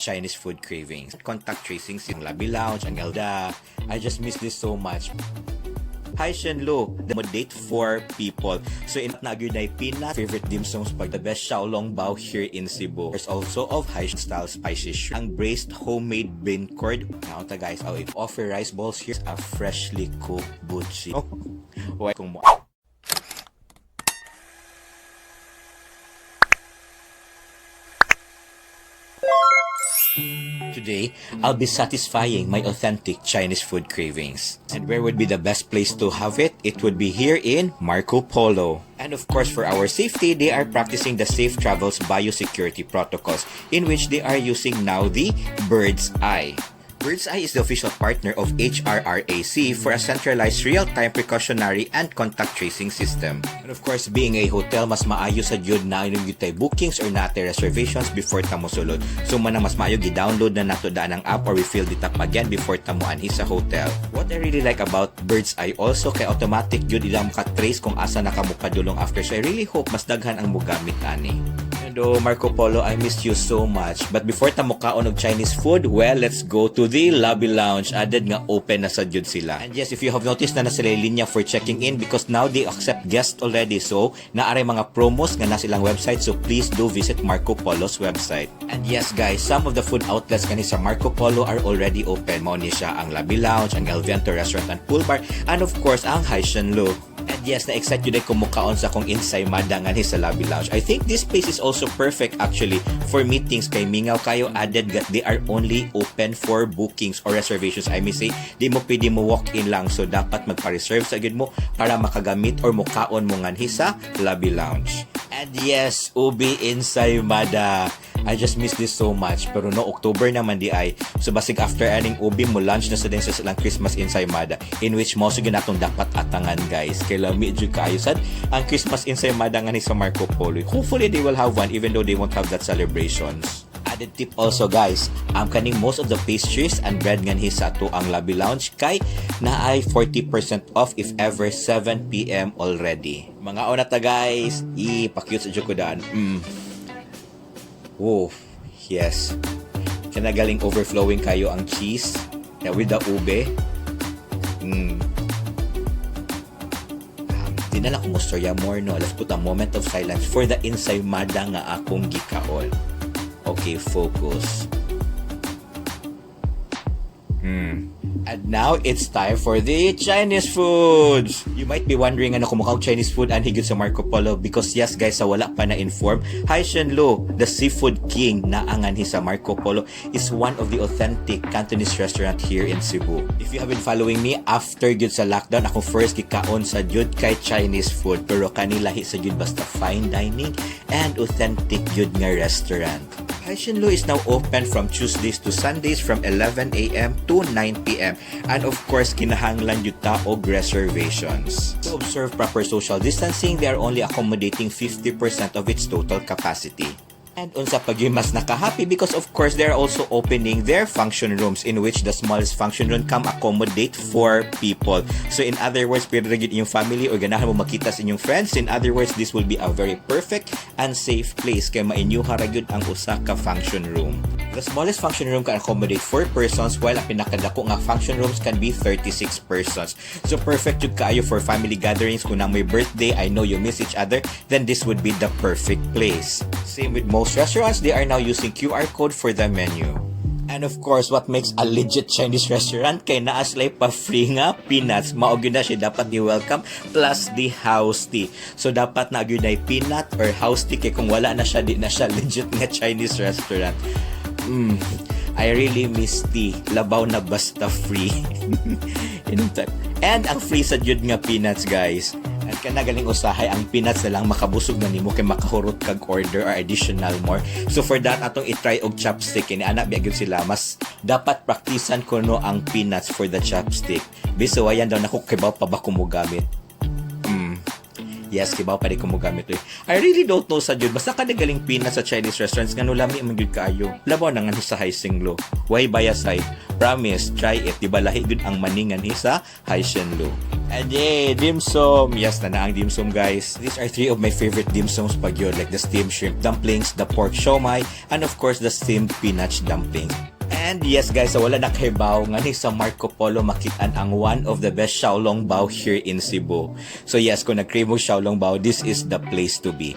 Chinese food cravings. Contact tracing si Labi Lounge, ang Elda. I just miss this so much. Hi Shenlu, accommodate four people. So in na peanut favorite dim sums pag the best xiaolong bao here in Cebu. There's also of high style spicy shrimp. Ang braised homemade bean curd. Now ta guys, oh, if offer rice balls here, a freshly cooked buchi. Oh, why kung mo. Today, I'll be satisfying my authentic Chinese food cravings. And where would be the best place to have it? It would be here in Marco Polo. And of course, for our safety, they are practicing the Safe Travels biosecurity protocols, in which they are using now the Bird's Eye. Bird's Eye is the official partner of HRRAC for a centralized real-time precautionary and contact tracing system. And of course, being a hotel, mas maayo sa jud na inyong tay bookings or nate reservations before ta mosulod. So man ang mas maayo gi-download na nato daan ang app or we fill it up again before ta mo anhi sa hotel. What I really like about Bird's Eye also kay automatic jud ilang maka-trace kung asa na ka mopadulong after. So I really hope mas daghan ang mogamit ani. And oh, Marco Polo, I missed you so much. But before ta mokaon og Chinese food, well, let's go to the lobby lounge. Added nga open na sa jud sila. And yes, if you have noticed na na sila yung linya for checking in because now they accept guests already. So, naaray mga promos nga na silang website. So, please do visit Marco Polo's website. And yes, guys, some of the food outlets kani sa Marco Polo are already open. Mao ni siya ang Lobby Lounge, ang El Viento Restaurant and Pool Bar, and of course, ang Haishan Lu. And yes, na-excite yun ay kumukaon sa akong ensaymada nga sa Lobby Lounge. I think this place is also perfect actually for meetings kay mingaw kayo, added that they are only open for bookings or reservations. I may say, di mo pwede mo walk in lang. So, dapat magpa-reserve sa gid mo para makagamit or mukaon mo nganhi sa Lobby Lounge. And yes, ube ensaymada. I just miss this so much. Pero no, October naman di ay. So basig after aning ube mo lunch na sa din sa silang Christmas ensaymada in which mo so ginatong dapat atangan, guys. Kay lami jud kaayo sad ang Christmas ensaymada nga ni sa Marco Polo. Hopefully they will have one even though they won't have that celebrations. Added tip also, guys, ang kaning most of the pastries and bread nganhi sa ato ang Lobby Lounge kay naay 40% off if ever 7 p.m. already. Mga una ta, guys, i pakyut sa jud ko daan. Oh, yes. Kanagaling overflowing kayo ang cheese, yeah, with the ube. Di na lang ko mostorya more, no. Let's put a moment of silence for the ensaymada nga akong gikaon. Okay, focus. And now it's time for the Chinese foods. You might be wondering ano kung mukhang Chinese food anhi gyud sa Marco Polo because yes guys, sa wala pa na inform, Hai Shen Lu, the seafood king na anganhi sa Marco Polo, is one of the authentic Cantonese restaurant here in Cebu. If you have been following me after gyud sa lockdown, ako first gikaon sa jud kay Chinese food, pero kanilahi sa jud basta fine dining and authentic jud nga restaurant. Hai Shen Lu is now open from Tuesdays to Sundays from 11 a.m. to 9 p.m. And of course, kinahanglan jud ta og reservations. To observe proper social distancing, they are only accommodating 50% of its total capacity. And unsa pag yung mas naka-happy because of course they are also opening their function rooms in which the smallest function room can accommodate four people. So in other words, pwede ra gyud inyong family or ganahan mo makita sa inyong friends. In other words, this will be a very perfect and safe place kay mainyuha ra gyud ang usa ka function room. The smallest function room can accommodate 4 persons while ang pinakadako nga function rooms can be 36 persons. So perfect jud kaayo for family gatherings. Kung naa may birthday, I know you miss each other, then this would be the perfect place. Same with most restaurants, they are now using QR code for the menu. And of course, what makes a legit Chinese restaurant kay naa sila'y pa free nga peanuts. Mao gyud na siya dapat ni-welcome plus the house tea. So dapat na gyud ay peanut or house tea kay kung wala na siya, di na siya legit nga Chinese restaurant. I really miss tea. Labaw na basta free. And ang free sa jud nga peanuts, guys. At kana galing usahay ang peanuts na lang makabusog na nimo kay makahurot kag order or additional more. So for that atong i-try og chopstick ini ana biya gyud sila mas dapat praktisan ko no ang peanuts for the chopstick. Biso ayan daw nako kibaw pa ba ko mo gamit. Yes, kibaw pa di ko mo gamit, oy. I really don't know sa jud. Basta kada galing peanut sa Chinese restaurants nga lami man gyud kaayo. Labaw na nga sa Haixinlu. Way bayasay. Promise, try it. Di ba lahi gyud ang maningan hi sa Haixinlu? And yeah, dim sum. Yes na na ang dim sum, guys. These are three of my favorite dim sums pag yun. Like the steamed shrimp dumplings, the pork siomai, and of course the steamed peanut dumplings. And yes guys, so wala na kahibaw nga ni sa Marco Polo makitaan ang one of the best xiaolong bao here in Cebu. So yes, kung nag-crave mo xiaolong bao, this is the place to be.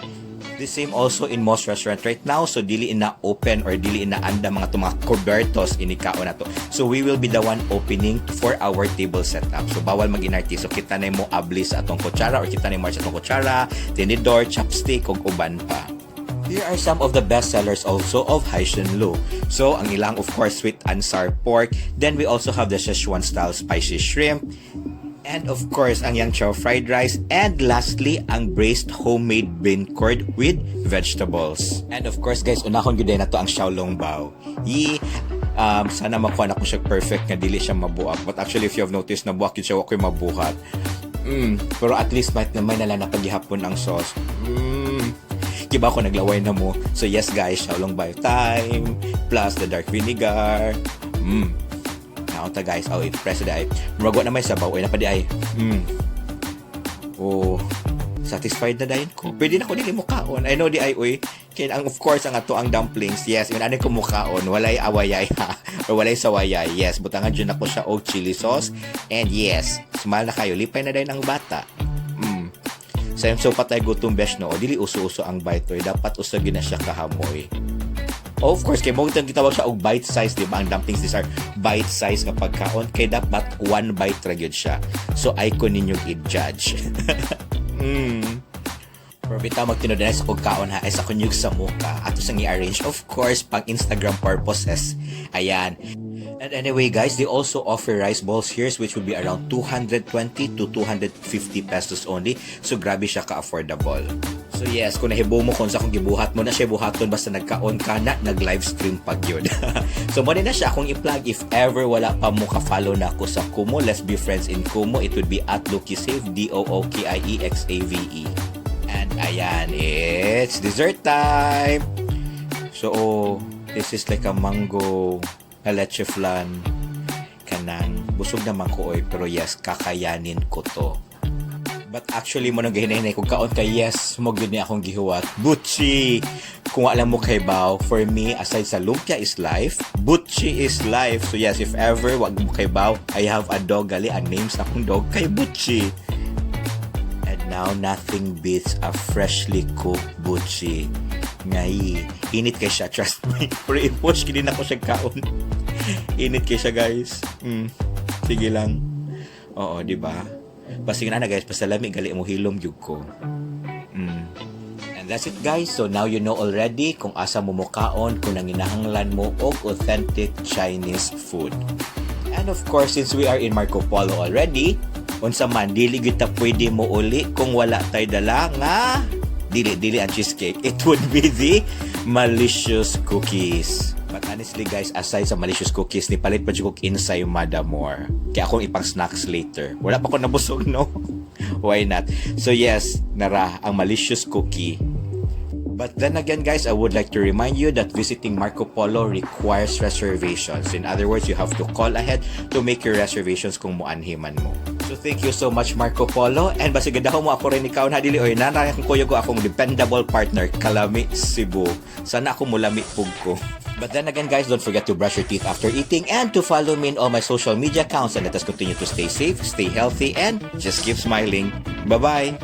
The same also in most restaurant right now. So dili na open or dili na anda mga to mga kubertos inikaon na to. So we will be the one opening for our table setup. So bawal mag-inarti. So kita na mo abli sa atong kutsara or kita na mo sa atong kutsara, tinidor, chopstick ug uban pa. Here are some of the best sellers also of Haixinlu. So, ang ilang, of course, sweet and sour pork. Then, we also have the Szechuan style spicy shrimp. And of course, ang yang chow fried rice. And lastly, ang braised homemade bean curd with vegetables. And of course, guys, unahon gyud na to ang xiaolong bao. Yi, sana makuha na ko siya perfect nga dili siya mabuak. But actually, if you have noticed, nabuak yun siya, wa ko'y mabuhat. Pero at least may nala na paghihapon ang sauce. Kiba ko naglaway na mo. So yes guys, xiaolong bao time plus the dark vinegar. Naunta, guys. Oh, i-press di ay. Murag wa na may sabaw ay na pa di ay. Oh, satisfied na dayon ko. Pwede na ko dili mo kaon. I know di ay, uy. Kaya ang of course ang ato ang dumplings. Yes, yun ano ko mukaon, walay awayay ha. Or walay sawayay. Yes, butangan jud nako siya og chili sauce. And yes, smile na kayo. Lipay na dayon ang bata. Sa so patay gutom besh, no. O dili uso-uso ang bite oy. Dapat usa gyud na siya kahamoy. Of course, kay mo itong gitawag siya og bite size, di ba? Ang dumplings, these are bite size nga pagkaon kay dapat one bite ra gyud siya. So ay ko ninyo i-judge. Pero bitaw magtinod na sa kog kaon ha, ay sa kunyug sa muka. Ato sang i-arrange, of course, pang Instagram purposes. Ayan. And anyway, guys, they also offer rice balls here, which would be around 220 to 250 pesos only. So, grabe siya ka-affordable. So yes, kung nahibo mo kung sa akong gibuhat mo na siya buhaton basta nagkaon ka na, nag-livestream pag yun. So mo na siya akong i-plug. If ever wala pa mo ka-follow na ako sa Kumu, let's be friends in Kumu. It would be @DookieXave, DOOKIEXAVE. And ayan, it's dessert time! So, oh, this is like a mango na leche flan. Kanang, busog naman ko oy, pero yes, kakayanin ko to. But actually mo nang gahinay kung kaon kay yes, mo gyud ni akong gihuwat. Butchi! Kung alam mo kay Bao, for me, aside sa lumpia is life, butchi is life. So yes, if ever wag mo kay Bao, I have a dog gali. Ang name sa akong dog kay Butchi. And now, nothing beats a freshly cooked butchi. Ngay, init kay siya, trust me. Pero i-push, kini na ko siya kaon. Init kay siya, guys. Sige lang. Oo, di ba? Basta na guys, basta lami gali mo hilom gyud ko. And that's it, guys. So now you know already kung asa mo mukaon kung nanginahanglan mo og authentic Chinese food. And of course, since we are in Marco Polo already, unsa man dili gyud ta pwede mo uli kung wala tay dala nga dili dili ang cheesecake. It would be the malicious cookies. But honestly guys, aside sa malicious cookies, ni palit pa jud kog ensaymada more. Kaya akong ipang snacks later. Wala pa ko nabusog, no? Why not? So yes, nara ang malicious cookie. But then again, guys, I would like to remind you that visiting Marco Polo requires reservations. In other words, you have to call ahead to make your reservations kung muanhi man mo. So thank you so much, Marco Polo. And basig mo ako rin ikaw na dili oy nara akong kuyog ko akong dependable partner Kalami Cebu. Sana ako mulami pug ko. But then again, guys, don't forget to brush your teeth after eating and to follow me in all my social media accounts, and let us continue to stay safe, stay healthy, and just keep smiling. Bye-bye!